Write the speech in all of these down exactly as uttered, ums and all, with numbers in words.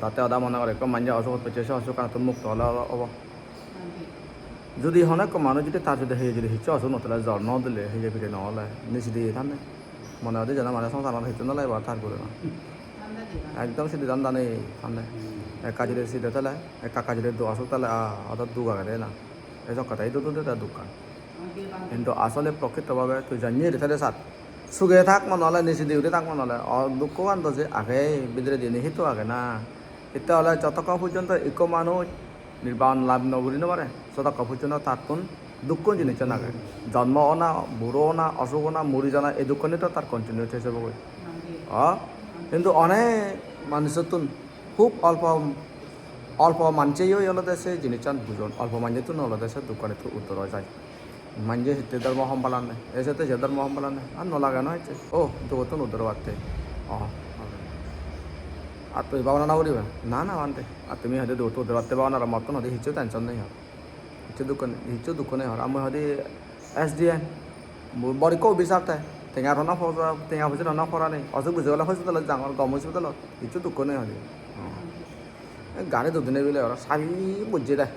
Tatte oda mone gore ekko manje osugot pocche se osukkanottun mukto ole obo. Judi hono ekko manuj judi tar judi heye judi hicchu osuk no thele, jor no dile, heye pire no ole, niji diye thanne. Mone hode jeno mane songsarot hicchu no lagebo tar pore na. Ekdom sidi danda nei thanne. Ekka judi sidi thele, ekka ekka judi do osuk thele, ah, odo duk agede na. Ei sokkete idu dude te dukkan. Hintu asole prokrito bhabe tui janye ri thele sat. Suge thak mone ole, niji di guri thak mone ole, o dukkogan do je age, bidiredi ni hitu age na. Hitte ole jotokkon pojjonto ikko manuj nirban lab no guri no pare, sotokkon pojjonto tattun dukkon jinissan age. Jonmo ona, buro ona, osuk ona, muri jana, ei dukkani to tar continue thei jebogoi. O, hintu onek manujottun hub olpo, olpo manjeyoi olode se jinissan bujon, olpo manjettun olode se dukkanittun uddor oi jai. Manje hitte dhormo hom palanne, ejette je dhormo hom palanne, ar no lage no ecche. O, dugottun uddor obatte. O, ar tui bhabana no guriba? Na, na, bhante. Ar tumi hoide dugottun uddor obatte bhabana goro, mottun hoide hissu tension nei hor. Hissu dukko nei, hissu dukko nei hor. Ar mui hoide S D M, mui bor ikko officer te. Tenga rona poja, tenga poja rona porani. Osuk bisuk ole hospitalot jangor, gom hospitalot. Hissu dukko nei hoide. O. Ei gari dudine bile aro sabi bojje de.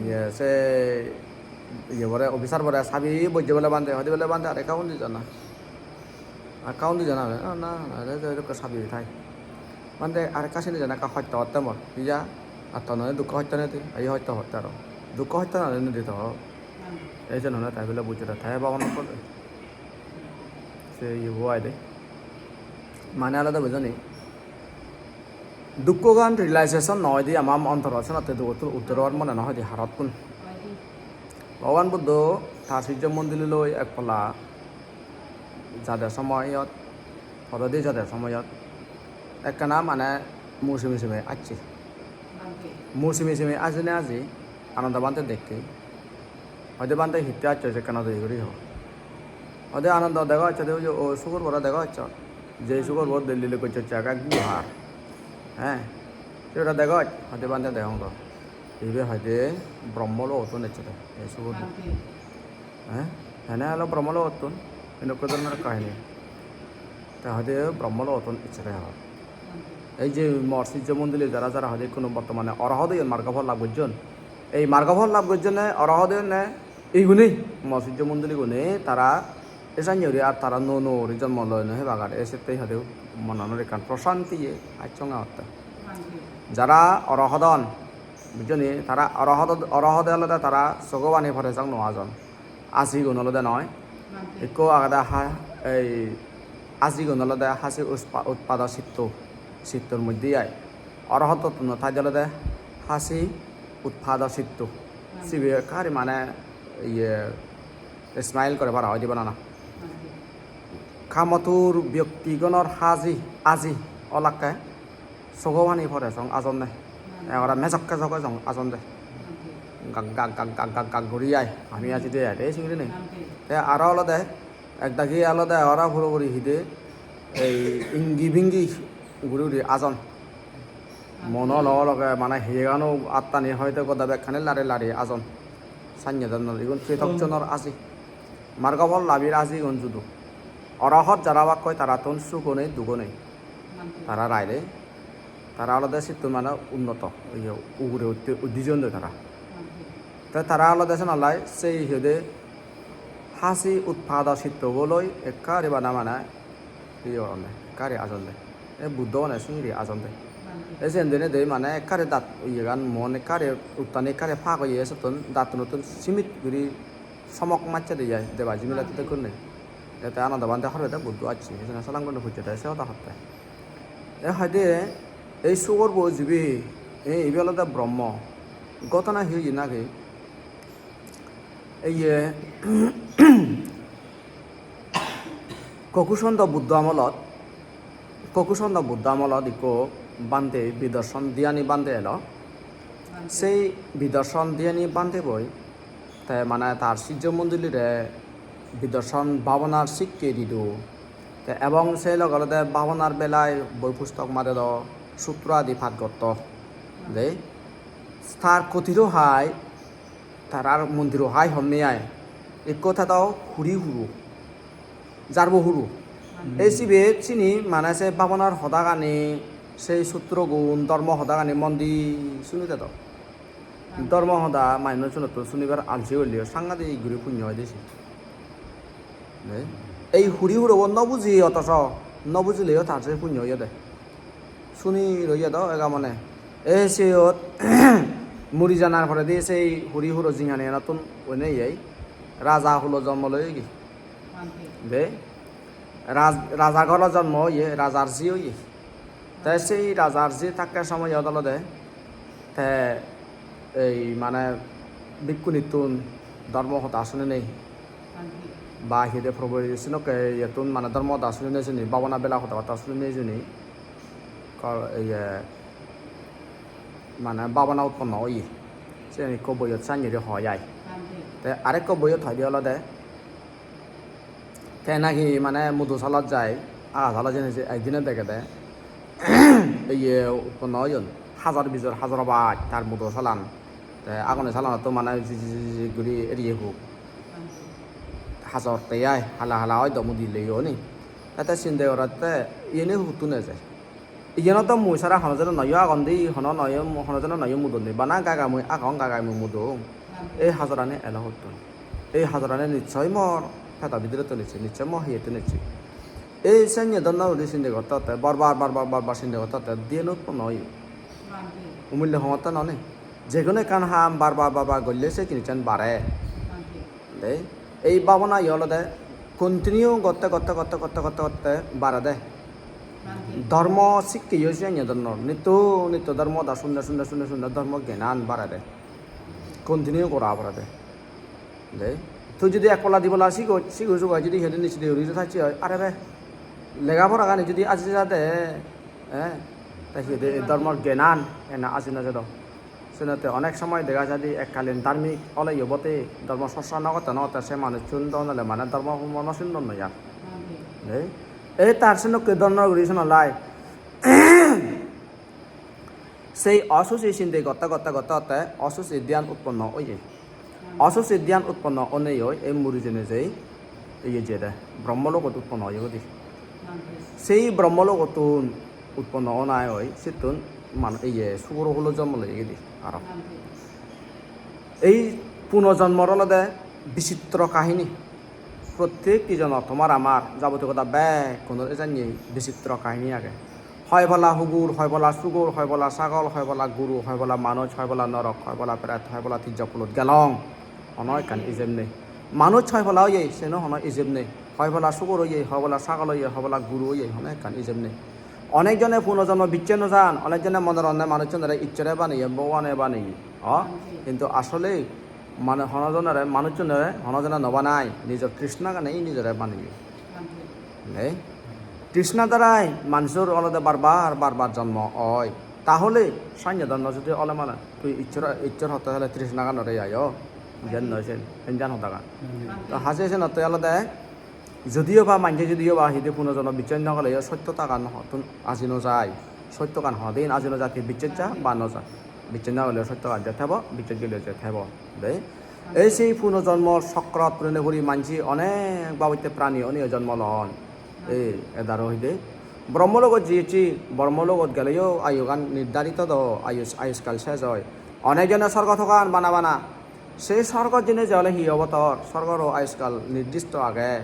Iye, se iye bore, officer bore sabi bojje bole bhante, hoide bole bhante, ar ekka undi jana. Ar ekka undi jana, na, na, na, re, re, re, sabi thai. Bhante, ar ekka sindi jana, ekka hosto hotte mor. Iya, ar to none dukko hosto nedi, ayo hosto hotte aro. Dukko hosto none nedi to. Ei jone none tai bole bujje de, tai babana kore. Se iye bo ai de. Mane olode bujoni. Dukkogan realization no oide ama ontorot, senotte dugottun uddor obar mone no hoide harottun. Bhogoban Buddho tar sijjo mondoli loi ek palla jade somoyot, pododi jade somoyot ekkena mane mu simi simi acche. Mu simi simi ajine aji Ananda Bhante dekke. Hoide, "Bhante, hitte accho sekkene doi guri ho?" Hoide, "Ananda, dega accho de, oi je, o sugor bore dega accho. Je sugor bore Delhi loi gocche accho, age guhar. He, se bore dega accho?" Hoide, "Bhante, degong do." Ibe hoide Brahmo logottun ecche de, ei sugor bo. He? Hene elo Brahmo logottun, enokko dhoronor kahini. Te hoide Brahmo logottun ecche de hor. Ei je mor sijjo mondoli jara jara hoide ikkunu bortomane orohot oyon, margo phol lab gojjon. Ei margo phol lab gojjonne, orohot oyonne, igune, mor sijjo mondoligune, tara esanne guri ar tara nuo nuo guri jonmo loi no hebagar, e sette hoide monanot ekkan prosanti ye, acchonge otte. Jara orohot on, bujjoni, tara orohot, orohot olode tara sogobani pore jang no ajon. Ajigun olode noi. Ikko agede ha-, ei ajigun olode hasi uspa-, utpado sitto, sittor moddhe ai. Orohottottun thai olode hasi utpado sitto. Sibe ekka guri mane iye smile gore para hoide banana. Kamotur byoktigunor haji, aji olakke sogo pani pore song ajonne. Ekkore mejokke sogo song ajonde. Gak, gak, gak, gak, gak, gak guri ai. Ami aji de ai de singiri nei. Te aro olode ekdagi olode aro puro puri hide ei ingi bingi guri guri ajon. Mono loge loge mane hiyegano attani hoide goda bekkani lari lari ajon. Sanye donnoi igun Tritokjonor aji. Margo phol labir ajigun judo. Orohot jara obakkoi tarattun sugo nei, dugo nei. Tara raide, tara olode sittun mane unnoto, oye, ugure utte, uddi jeyonde tara. Te tara olode senolai sei hi hoide hasi utpado sittobo loi ekka guri bana mane iye goronde, ekka guri ajonde. E Buddho mane singiri ajonde. E siyen denedi mane ekka guri dat iyegan, mon ekka guri, uttani ekka guri pak oye, sottun dattunottun simit guri somok macchede ai, deba jimilatte dokkene. Ete Ananda Bhante horede Buddho acche, hijeni salam guri pujjede, se hoda hotte. E hoide, ei sugorbo jibe, e ibe olode Brahma. Ghotona hi oye naki? Ei ye, Kokusanda Buddho amolot, Kokusanda Buddho amolot ikko bhante, Bidarson Dhyani bhante elo. Sei Bidarson Dhyani bhante boi, te mane tar sijjo mondolire Bidarson bhabonar sikke dido. Te ebong sei loge olode bhabonar belai boi pustok madedo, sutro adi pat gotto. De, tar kotiro hai, tarar mondiro hai honne ai. Ikko tedo huri huro, jarbo huro. Ei sibe sini mane se bhabonar hodagani Sei sutrogun, dhormo hodagani mon di suni dedo. Dhormo hoda manuchunottun sunibar alsi olleyo sangadik guri punyo oide se. Nei? Ei huri hurobo no buji, otoso no bujileyo tar se punyo oyede. Suni roye do ega mone. Ei siyot muri janar poredi sei huri huro jinghani enottun oinei ei raja hulo jonmo loyegi. De, raj-, raja ghoro jonmo oye, rajar ji oye. Te sei rajar ji thakke somoyot olode te ei mane bhikkhunittun dhormo hoda suninei. Ba hide probo sinokke iyettun mane dhormo hoda suninei sini, bhabona bela hoda hoda suninei sini. Kor-, iye, mane bhabona utponno oye. Siyen ikko boiyot sannye guri hoi ai. Te arekko boiyot hoide olode, te nahi mane mudo salot jai, aga salot jeinei je ekdine degede, iye utponno oyon. Hajor bijor, hajor baj tar mudo salan. Te agoni salanottun mane ji-, ji-, ji-, ji guri eriye huk. Hajor te ai, hala hala oi do mudi leyo ni. Te, te sinde gorette, iyeni huttun eje. Iyenot do mui sara hono jone noyo agon de, hono noyo, hono jone noyo mudon de. Bana gai gai mui agong, gai gai mui mudong. Ei hajorani elo huttun? Ei hajorani nichchoi mor pedo bidirettun ecche, nichchoi mo hiyettun ecche. Ei senne donna guri sinde gottotte, bar bar, bar bar, bar bar sinde gottotte, diyen utponno oye. Umille hongotte noni. Jekono ekkan ham bar bar, bar bar golle se jinissan bare. De, ei bhabona ye olode continue gotte, gotte, gotte, gotte, gotte, gotte barede. Dhormo sikkeyo siyan ye dhormo. Nitto, nitto dhormo hoda sunne, sunne, sunne, sunne dhormo gyanan barede. Continue gora barede. De, tui jodi ek palla di palla sigo, sigo, sigo jodi hedi nisi de uri thacche oi, are be, lega pora gani jodi aji jade, eh, te hi de dhormo gyanan ena aji no jado. Senotte onek somoy dega jai de ekkalin dharmik oleyo bote, dhormo chorcha no gotte no gotte se manuchun do nole mane dhormo homo no sindon noi ar. Nei? Ei tar senokke dhoronor guri sona lai. Sei osuchi sinde gotte gotte gotte gotte osuchi dhyan utponno oye. Osuchi dhyan utponno onei oi ei muri jeinei jei iye jede, Brahmalogot utponno oye godi. Sei Brahmalogottun utponno onai oi, sittun man-, iye, sugoro hulo jonmo loye gidi aro. Ei punojonmor olode bichitro kahini. Prottek ijonor, tomar amar jabotiyo goda bekkunor ejanye bichitro kahini age. Hoi pala hugur, hoi pala sugor, hoi pala sagol, hoi pala guru, hoi pala manuj, hoi pala norok, hoi pala pret, hoi pala tijjok kulot gelong. Hono ekkan ijeb nei. Manuj hoi pala oye, seno hono ijeb nei. Hoi pala sugor oye, hoi pala sagol oye, hoi pala guru oye, hono ekkan ijeb nei. Onek jone punojonmo bicche no jan, onek jone mone ronne manuchunore Issore baneye, Bhogobane baneye. O? Hintu asole mane hono jonore, manuchunore hono jone no banai, nijor trishnaganei nijore baneye. Nei? Trishna darai manjor olode bar bar, bar bar jonmo oi. Tahole sanye dhoronor jodi ole mane tui Issor, Issor hotte hole trishnaganore ayo. Jen noi sen, enjan hodagan. To haje senotte olode, jodio ba manje jodio ba hide punojono bicchej no goleyo sottotagan hottun aji no jai. Sottogan honodin aji no jai, te bicchej ja ba no ja. Bicchej no goleyo sottogan je thebo, bicchej goleyo je thebo. De. Ei sei punojonmor chokrot purine puri manje onek babotte prani oneyo jonmo lon. Ei edaro hide. Brahmalogot jiyecche, Brahmalogot geleyo ayugan nirdharito do, ayus, ayuskal sej oi. Onek jone sorgo togan bana bana. Sei sorgot jeinei je ole hi obo tor? Sorgoro ayuskal nirdisto age,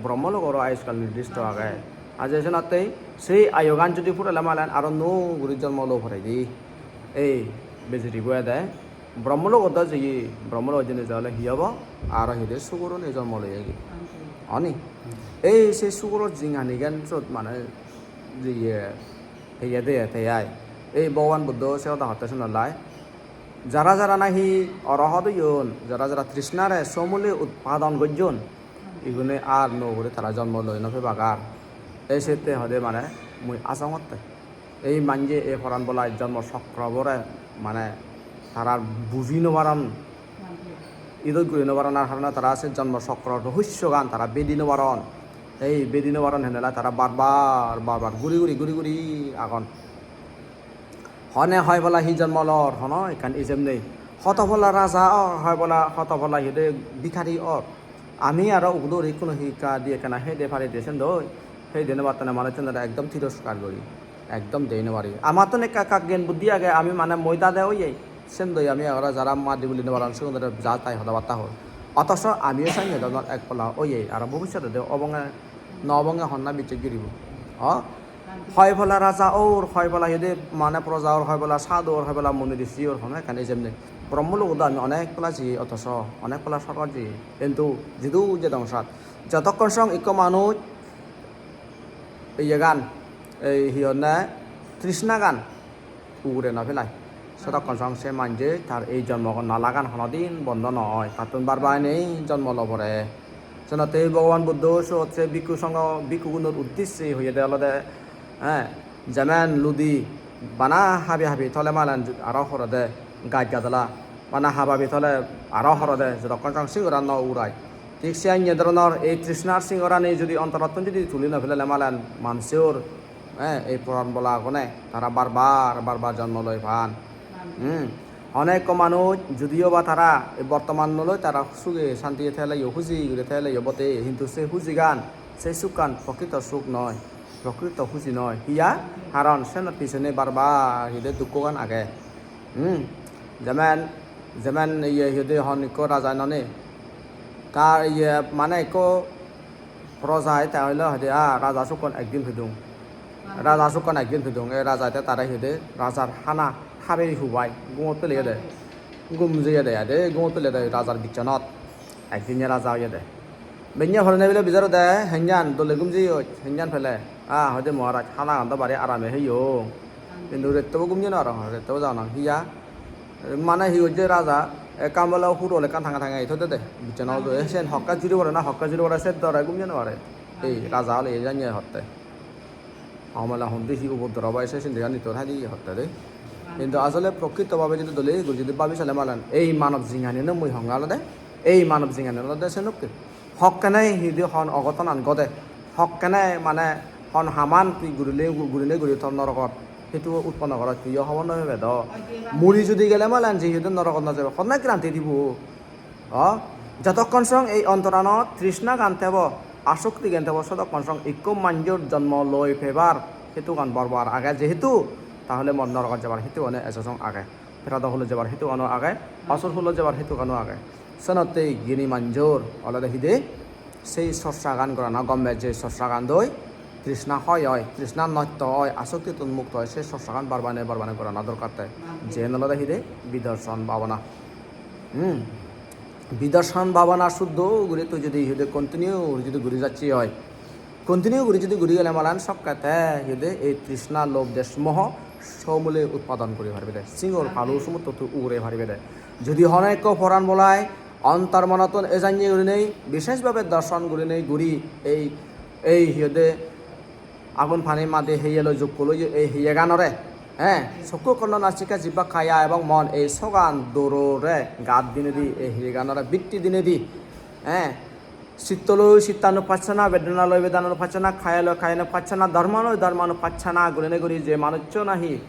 Brahmalogoro ayuskal nirdisto age. Aje senottei sei ayugan jodi purele malen aro nuo guri jonmo lo poredi. Ei bejeribo ede. Brahmalogot do jeye, Brahmalogot jeinei je ole hi obo? Aro hide sugorone jonmo loyegi. Oni? Ei sei sugoror jinghanigan sot mane jeye, heye deye te ai. Ei Bhogoban Buddho se hoda hotte senottei. Jara jara nahi orohot oyon, jara jara trishnare somule utpadon gojjon, igune ar nuo guri tara jonmo loi no pebak ar. Ei sette hode mane mui ajongotte. Ei manje ei poran bolai jonmo chokrobore mane tara buji no paron. Idot guri no paron, ar harone tara se jonmo chokro rohosyogan tara bedi no paron. Ei bedi no paron henelai tara bar bar, bar bar guri guri, guri guri agon. Hone hoi pala hi jonmo lor, hono ekkan ijeb nei. Hoto pala raja or, hoi pala, hoto pala hi hoide bhikhari or. Ami aro ugudo uri ekkuno hikka di ekkana hei de pari de sen doi. Hei de no pattene manuchunore ekdom tiroskar guri. Ekdom dei no pari. Amattun ekka ekka gyan buddhi age, ami mane moi dade oye, sendoi ami aro jara madi buli no paron, sigunore ja tai hoda batta hor. Otoso amiyo sanye dhoronor ek pola oye, aro bobissotode obonge no obonge honna bicches guribo. O? Hoi pola raja or, hoi pola hi hoide mane proja or, hoi pola sadhu or, hoi pola muni rishi or, hono ekkan ejem nei. Brahmo logodo ami onek pola jeye, otoso onek pola sorgot jeye. Hintu jidu jedong sat, jotokkon song ikko manuj iyegan, ei hi honne, trishnagan ugure no pelai, sotokkon song se manje tar ei jonmo nalagan honodin bondo no oi, tattun bar bar nei jonmo lo pore. Senotte Bhogoban Buddho sot se bhikkhu songho, bhikkhugunor uddisse hoyede olode, eh, jemen ludi bana habi habi tole malen aro horode gaj gadala bana hababi tole aro horode jotokkon song singoran no ugurai. Thik se anye dhoronor ei trishnar singorani jodi ontorottun jodi tuli no pelele malen manjor, eh, ei poran bola agone tara bar bar, bar bar jonmo loi pan. Hmm. Hono ekko manuj judiyo ba tara ei bortoman loi tara suge santiye theleyo, huji guri theleyo bote, hintu se hujigan, se sukkan prokrito suk noi, prokrito huji noi. Hiya? Haron senot pisone bar bar hi hoide dukkogan age. Hmm. Jemen, jemen iye hi hoide hon ikko raja noney. Tar iye mane ikko proja te hoilo hoide, "Ah, raja sukkon ekdin pedung. Raja sukkon ekdin pedung." Ei raja te tare hi hoide rajar hana habei hubai gumot peleyede. Gum jeyede ade, gumot peleyede rajar bichonot. Ekdin ye raja oyede. Benne horone bile bijarode, "Henjan dole gum jeyoj, henjan pele?" "Ah," hoide, "Maharaj, hanagan do bari arame heyong. Hintu rettobo gum jei no parong, rettobo jagong hiya." Mane hi gojje raja, ekkan bole hurol ekkan tange tange thoi dede, bichona udo, sen hokke juri pore na hokke juri pore, se dore gum jei no pare. Ei raja ole ei janye hotte. Amala honde hi upodrab oi se sindi ani tor haidi hotte de. Hintu asole prokrito bhabe jodi dole guri jodi bhabi sale malen ei manob jinghani no mui honge olode, ei manob jinghani olode senokke. Hokkene hi hoide hon ogotonan gode, hokkene mane hon haman tui gurile, gurine guri tor norogot hetu utponno gorot tuiyo hobor no pebe do. Muri judi gele malen je hi hoide norogot no jebe, honna guarantee dibo? O, jotokkon song ei ontoranot trishnagan tebo, asoktigan tebo, sotokkon song ikko manjor jonmo loi pebar hetugan bor bor age jehetu, tahole mor norogot jebar hetugan ejo song age, preto hulot jebar hetugano age, asur hulot jebar hetugano age. Senotte gini manjor olode hide sei sorsagan gorana, gom bej je sorsagan doi trishna hoi oi, trishna nosto oi, asoktittun mukto oi, sei sorsagan bar bane bar bane gorana dorkar te. Jiyen olode hide bidarson bhabana. Hmm. Bidarson bhabana suddho guri tui jodi hi hoide continue guri jodi guri jacche oi, continue guri jodi guri gele malen sokke te hi hoide ei trishna, lobh, desh, moho somule utpadon guri paribe de. Singor palu sumotto tui ugure paribe de. Jodi hono ekko poran bolai ontor monottun ejanye gurinei, bishesh bhabe dorson gurinei guri ei, ei hi hoide agun pani madi heye loi jukko loye ei heyeganore, he, sokku, konno, nasika, jibba, kaya ebong mon, ei sogan dorore gat dinedi, ei heyeganore bitti dinedi, he, sitto loi sittanupassana, vedana loi vedanupasana, kaya loi kayanupassana, dharma loi dharmanupassana gurinei guri je manuccho nahi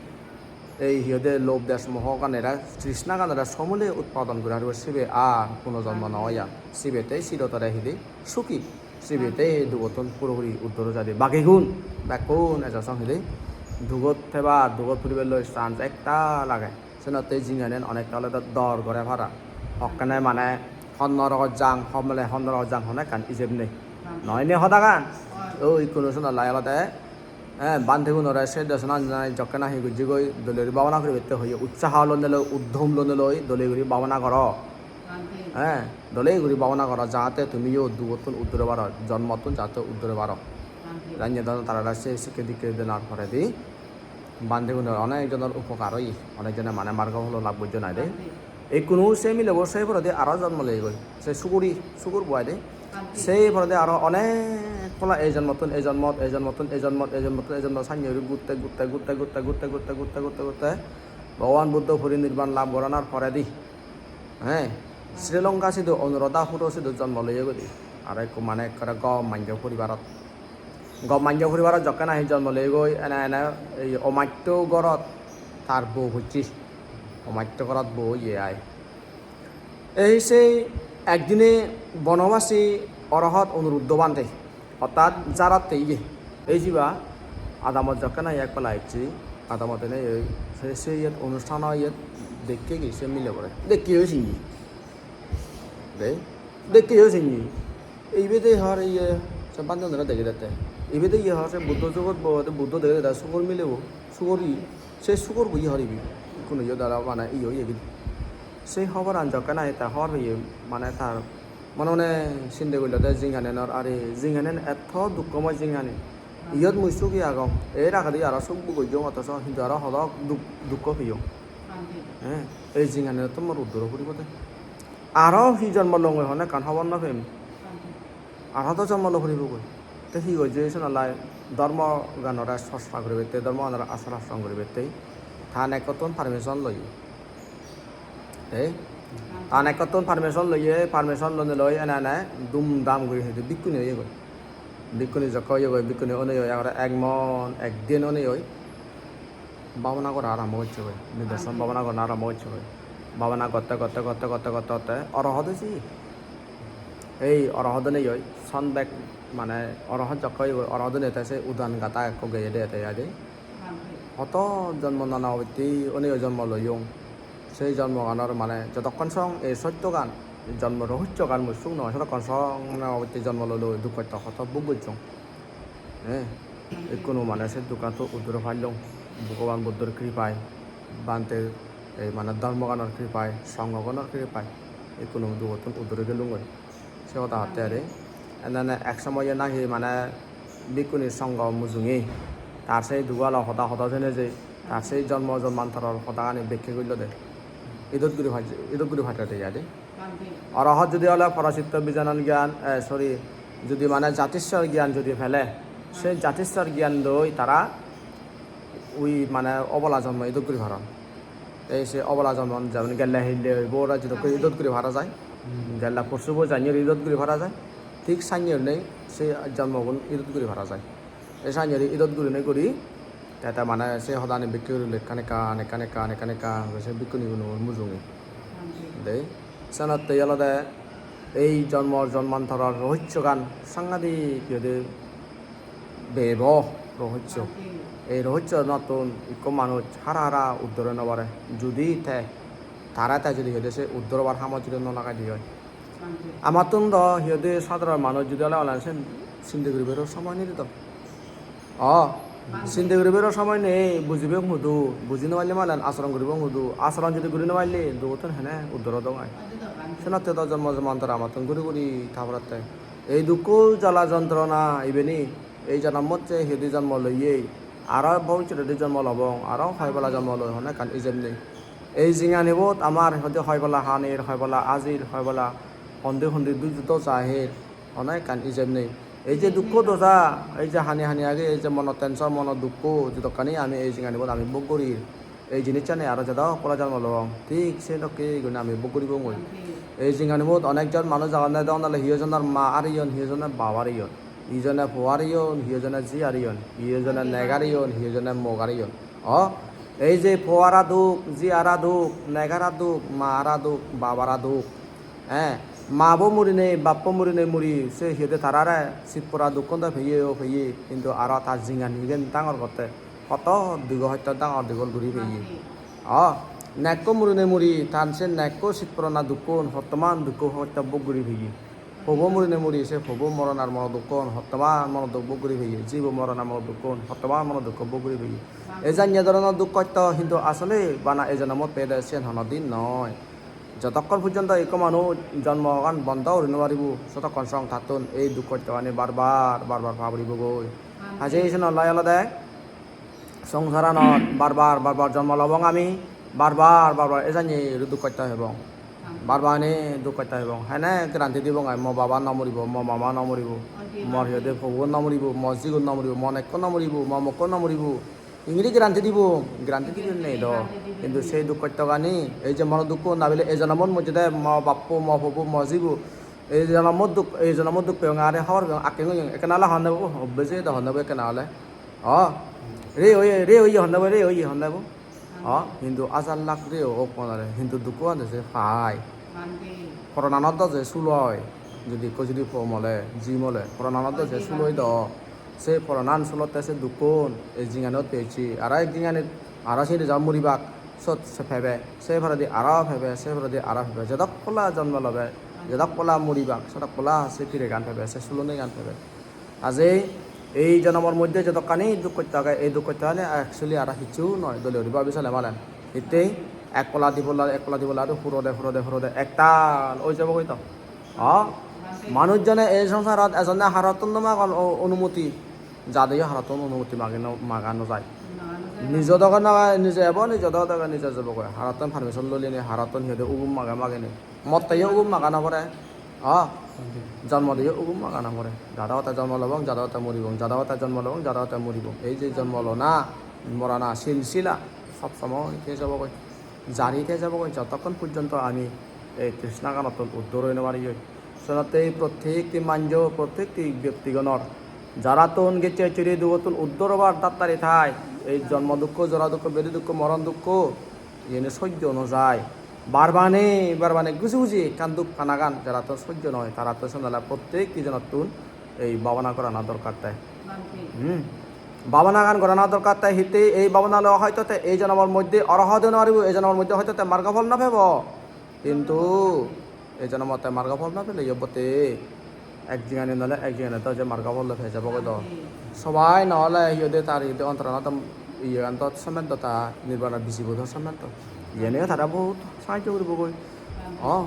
ei hi hoide lobh desh moho ganere, trishna ganere somule utpadon guri paribo, sibe ar punojonmo no oi ar. Sibe te sirotore hi hoide suki, sibe te dugottun puropuri uddor oi jai de. Bagigun bekkun ejo song hi hoide dugot thebar, dugot puribar loi chance ektal age. Senotte jinghanian onekta olode dor gore para. Hokkene mane hon norogot jang, homole hon norogot jang, hono ekkan ijeb nei. Noi ne hodagan? O ikkunu senottei olode, eh, bhantegunore se desona jokke nahi gujjigoi dole guri bhabana guribette hoye, utsaho lonei loi, uddom lonei loi dole guri bhabana goro. Eh, dole guri bhabana goro, jahate tumiyo dugottun uddure paro, jonmottun jahate uddure paro. Janye don tarare se sikke dikke denar poredi bhantegunor onek jonor upokar oye, onek jone mane margo pholo lab gojjon ai de. Ikkunu se milebo se poredi aro jonmo leyegoi, se suguri, sugurbo ai de. Se poredi aro onek pola ei jonmottun ei jonmot, ei jonmottun ei jonmot, ei jonmottun ei jonmot, sannye guri gutte, gutte, gutte Bhogoban Buddho porinirban lab goranar poredi, he, Sri Lanka sidu Anuradha huro sidu jonmo leyegoi de. Aro ekko mane ekkore gom manjo poribarot. Gom manjo poribarot jokke nahi jonmo leyegoi, ene ene ei omatto gorot tar bo pocche. Omatto gorot bo oye ai. Ei sei ekdine bonobasi orohot Onuruddho bhante, ortat jaratte iye. Ei jiba Adamot jokke nahi ek pala ecche, adamot ene ei se, se iyot onusthan iyot dekke gi se milebore. Dekke oi sinni. De, dekke oi sinni. Ibe de hor iye, se banjonore dege dette. Ibe de iye hor se Buddho jugot bo, de Buddho dege dette, sugor milebo, sugor i, se sugor bo iye hor ibe. Ikkunu iye dara bana iye oye gidi. Se hoboran jokke nahi ta hor iye, mane tar mone mone sinde gullo de jinghanianor, are jinghanian etto dukkomoy jinghani. Iyot mui sugi agong. Er agedi aro suk bugojjong, otoso hintu aro hodok duk-, dukko peyong. He, ei jinghanianottun mor uddor puribo de. Aro hi jonmo longoi hone ekkan hobor no pem. Aro do jonmo lo puribogoi. Te hi goijje, senolai dhormoganore chorcha guribatte, dhormoganore achar achoron guribatte ta nekkottun permission loye. Ei, ta nekkottun permission loye, permission lonei loi ene ene dum dam guri hoide bhikkhuni oyegoi. Bhikkhuni jokke oyegoi, bhikkhuni onei oi ekkore ek mon, ek din onei oi bhabona gora arambo gocchegoi, nidorson bhabona gora arambo gocchegoi. Bhabona gotte, gotte, gotte, gotte, gotte, gotte orohot oye. Ei orohot onei oi, son bek mane orohot jokke oyegoi, orohot onei te se udan gata ekko geye de te adi. Hoto jonmo nana obotte onei oi jonmo loyong. Sei jonmoganor mane jodokkon song ei sottogan, jonmo rohossogan mui suk no oi, sodokkon song mane obotte jonmo loi loi duk hosto hoto bhog gocchong. He, ikkunu mane se dukkan to uddure pallong. Bhogoban Buddhor kripai, bhante, ei mane dhormoganor kripai, songhoganor kripai, ikkunu dugottun uddure gelunggoi. Se hoda hotte are. Ene ene ek somoye nahi mane bhikkhuni songho mujunge tar sei dugalo hoda hoda jene je tar sei jonmo jonmantoror hodagani bekke gullo de. Idot guri paj-, idot guri pajede iyade. Orohot judi ole porositto bijanan gyan, eh, sorry, judi mane jatiswar gyan judi pele, se jatiswar gyan doi tara ui mane obola jonmo idot guri paron. Te se obola jonmo jemon gelle hille oibo ora idot guri, idot guri para jai. Gelle porsubo janye idot guri para jai. Thik sanye nei se jonmogun idot guri para jai. Te sanye idot gurinei guri te, te mane se hodani bekke gurile ekkan ekkan, ekkan ekkan, ekkan ekkan guri se bhikkhuniguno mujunge. De, senotte olode ei jonmo jonmantoror rohossogan sangadik iyede bebo rohosso. Ei rohossoganottun ikko manuj hara hara uddor oi no pare. Judi te tare te judi hoide se uddor obar hamot judi no lagai de oi. Amattun do hi hoide sadharon manuj judi ole ole sen sinde guribaro somoy nei de do. O, sinde guribaro somoy nei, bujibong hudu, buji no parle malen asoron guribong hudu, asoron judi guri no parle dugottun hene uddor odong ai. Senotte do jonmo jonmantor amattun guri guri ta poratte. Ei dukko jala jontrona ibeni, ei jonommot je hi hoide jonmo loye, aro bobissotedi jonmo lobong, aro hoi pala jonmo loi honno ekkan ijeb nei. Ei jinganibot amar hoide hoi pala hanir, hoi pala ajir, hoi pala hondi hondi duj dosa aher, honno ekkan ijeb nei. Ei je dukko dosa, ei je hani hani age, ei je mono tension, mono dukko, jodokkani ami ei jinganibot ami bhog gorir, ei jinissani aro jedok pala jonmo lobong, thik se dokke gurinei ami bhog goribongoi. Ei jinganibot onek jon manuj agonde, degonde ole hi hojonor ma areyon, hi hojonor bap areyon. Hi jone po areyon, hi jone ji areyon, hi jone neg areyon, hi jone mok areyon. O, ei je po ara duk, ji ara duk, neg ara duk, ma ara duk, bap ara duk. Eh, ma bo murinei, bap bo murinei muri, se hi hoide tarare sit pora dukkun do peye o peye, hintu aro ta jinghanigan dangor gotte hoto digo hosto dangor digol guri peye. O, nekko murinei muri, tan se nekko sit porana dukkun, hottoman dukko hosto bhog guri peye. Pobo murinei muri se pobo moronar mono dukkun hottoman mono duk bhog guri peye, jibo moronar mono dukkun hottoman mono dukko bhog guri peye. Ei janye dhoronor duk hosto hintu asole bana ei jonomot peyede siyen hono din noi. Jotokkon porjonto ikko manuj jonmogan bondo guri no paribo, sotokkon song tattun ei duk hostogani bar bar, bar bar pa puribogoi. Haje ei senollai olode songsaranot bar bar, bar bar jonmo lobong ami, bar bar, bar bar ejanye guri duk hosto hebong. Bar bar ani duk hosto hebong. Hene guarantee dibong ai, mo baba no muribo, mo mama no muribo, mor hi hoide pobo no muribo, mo jigun no muribo, mo nekko no muribo, mo mokko no muribo. Ingiri guarantee dibong, guarantee dibong nei do. Hintu sei duk hostogani, ei je mono dukko nabile ei jonomot mujjede mo bappo, mo pobo, mo jibo, ei jonomot duk, ei jonomot duk peyonge, are hobor peyong, akke ngoyong, ekkena ole honne bo, o, obbe je do honne bo ekkena ole. O, re oye, re oye honne bo, re oye honne bo. O, hintu hajar lakh re o ok monare, hintu dukko ande je pai. Porananot do je suloi, judi ekko judi po mole, ji mole, porananot do je suloi do. Se poranan sulotte se dukkun, ei jinganot peyesi. Aro ek jinganit aro sindi ja muribak, sot se pebe, se poredi aro pebe, se poredi aro pebe. Jedok pola jonmo lobe, jedok pola muribak, sedok pola se piregan pebe, se sulonigan pebe. Ajei ei jonomor moddhe jedokkani duk hosto age, ei duk hosto ani actually aro hissu noi, dole guri babi sele malen. Hittei ek pola di pola, ek pola di pola, aro hurode, hurode, hurode, ektal oi jabogoi to. O, manuj jone ei songsarot ejonne harottun no magon o-, onumoti. Jadeyo harottun onumoti magi no, maga no jai. Nijo doge no, nijo ebo, nijo doge, nijo jebogoi. Harottun permission loilinei, harottun hi hoide ugum mage maginei. Motteyo ugum maga no pore. O, jonmo deyo ugum maga no pore. Jada ote jonmo lobong, jada ote muribong, jada ote jonmo lobong, jada ote muribong. Ei je jonmo lona, morana, silsila, sob somoy te jebogoi. Jari te jebogoi, jotokkon porjonto ami ei trishna ganottun uddor oi no pariyoi. Senotte ei prottekti manjo, prottekti byaktigonor jarattun gecche churi dugottun uddor obar dattari thai, ei jonmo dukko, jora dukko, bedi dukko, moron dukko, iyeni sojjo no jai. Barbane, barbane guji guji ekkan duk panagan jarattun sojjo noi, tarattun sen ole prottekti jonottun ei bhabana gorana dorkar te. Hmm. Bhabanagan gorana dorkar te, hitte ei bhabana loi hoito te ei jonomor moddhe orohot oi no paribo, ei jonomor moddhe hoito te margo phol no pebo. Hintu ei jonomot te margo phol no peleyo botte ek jingani nole ek jingani to je margo phol loi pei jabogoi do. Sobai no ole hi hoide tar hi hoide ontoranot iyegan to somet do, ta nirbana bijibo do somet do. Iyeniyo tara bahut sahajjo guribogoi. O,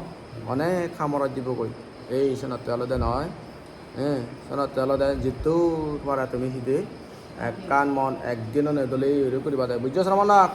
onek hamorot dibogoi. Ei senotte olode noi. Eh, senotte olode jittur pare tumi hide ekkan mon ek dinone dole guri guribade, bujjo sramon lok?